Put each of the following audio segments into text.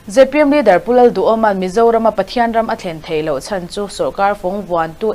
Zpm leader Pu Lalduhawma'n Mizorama Pathian ram a thlen theih loh chhan chu sawrkar fawng vuantu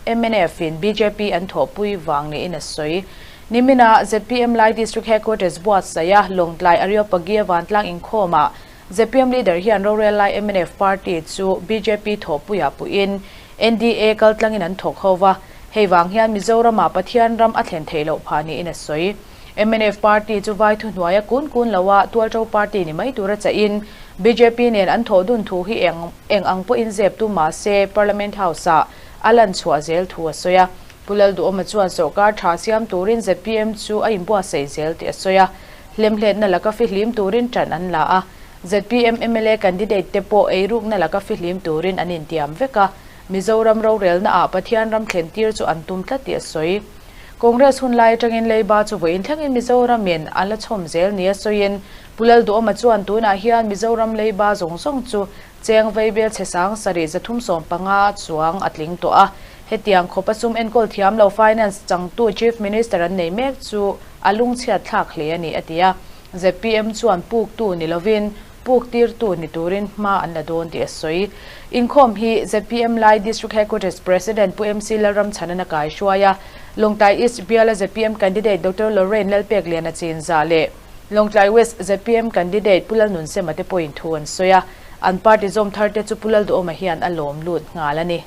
MNF-in bjp an thawhpui vang niin a sawi. Nimina zpm Lai District Headquarters buatsaih a Lawngtlai Areopagia vantlang inkhawmah zpm leader hian rorel lai mnf party chu bjp thawhpuiah puiin NDA kaltlangin an thawk ho va, hei vang hian Mizorama Pathian ram a thlen theih loh phah niin a sawi. Mnf party chu vai thuhnuaia kun kun loa tualṭo party ni mai tura chahin bjp nen an thawh dun thu hi eng eng ang pawhin zep tum mah se Parliament House-ah a lan chhuah zel thu a sawi a. Pu Lalduhawma chuan sawrkar tha siam turin zpm chu a inbuatsaih zel tih a sawi a. Hlemhletna laka fihlim turin ṭan an la a, zpm mla candidate te pawh eirukna laka fihlim turin an intiam vek a, Mizoram rorelnaah Pathian ram thlen tir chu an tum tlat tih a sawi. Congress hun lai atangin Leiba chu vawiin thlengin Mizoramin a la chhawm zel nia sawiin Pu Lalduhawma chuan tunah hian Mizoram Leiba zawng zawng chu cheng vaibel chhe sang sarih 315 chuang a tling tawh a. Hetiang khawpa sum enkawl thiam lo Finance changtu Chief Minister an nei mek chu a lungchhiat thlak hle a ni a ti a. Zpm chuan puktu ni lovin Puk tirtu ni turin hma an la dawn tih a sawi. Inkhawm hi zpm Lai District Headquarters President Pu MC Lalramchhanan a kaihruai a, Lawngtlai East biala zpm Candidate Doctor Lorraine Lalpekliana Chinzah leh Lawngtlai West zpm Candidate Pu Lalnunsema te pawhin thu an sawi a, an party zawm thar te chu Pu Lalduhawma hian a lawm lut nghal a ni.